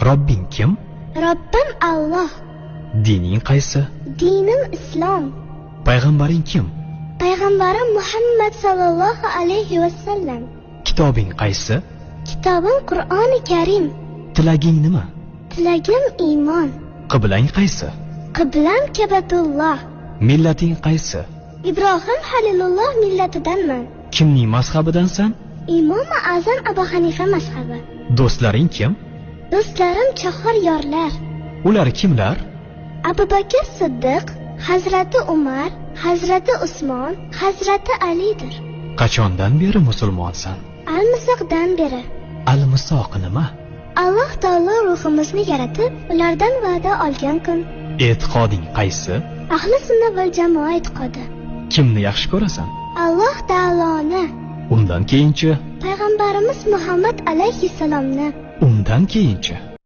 Robbing kim? Robbim Alloh. Dining qaysi? Dinim Islom. Payg'ambaring kim? Payg'ambarim Muhammad sallallohu alayhi va sallam. Kitobing qaysi? Kitobim Qur'oni Karim. Tilaging nima? Tilagim iymon. Qiblang qaysi? Qiblam Kabatulloh. Millating qaysi? Ibrohim Halilulloh millatidanman. Kimning mazhabidansan? Imom Azam Abu Hanifa mazhabi. Do'stlaring kim? Do'stlarim chahar yorlar. Ular kimlar? Abu Bakr Siddiq, Hazrati Umar, Hazrati Usmon, Hazrati Alidir. Qachondan beri musulmonsan? Al-Misoqdan beri. Al-Misoq nima? Alloh taolo ruhimizni yaratib, ulardan va'da olgan kun. E'tiqoding qaysi? Ahli sunna val jamoa e'tiqodi. Kimni yaxshi ko'rasan? Alloh taoloni. Undan keyinchi? Payg'ambarimiz Muhammad alayhissalomni. Undan keyinchi?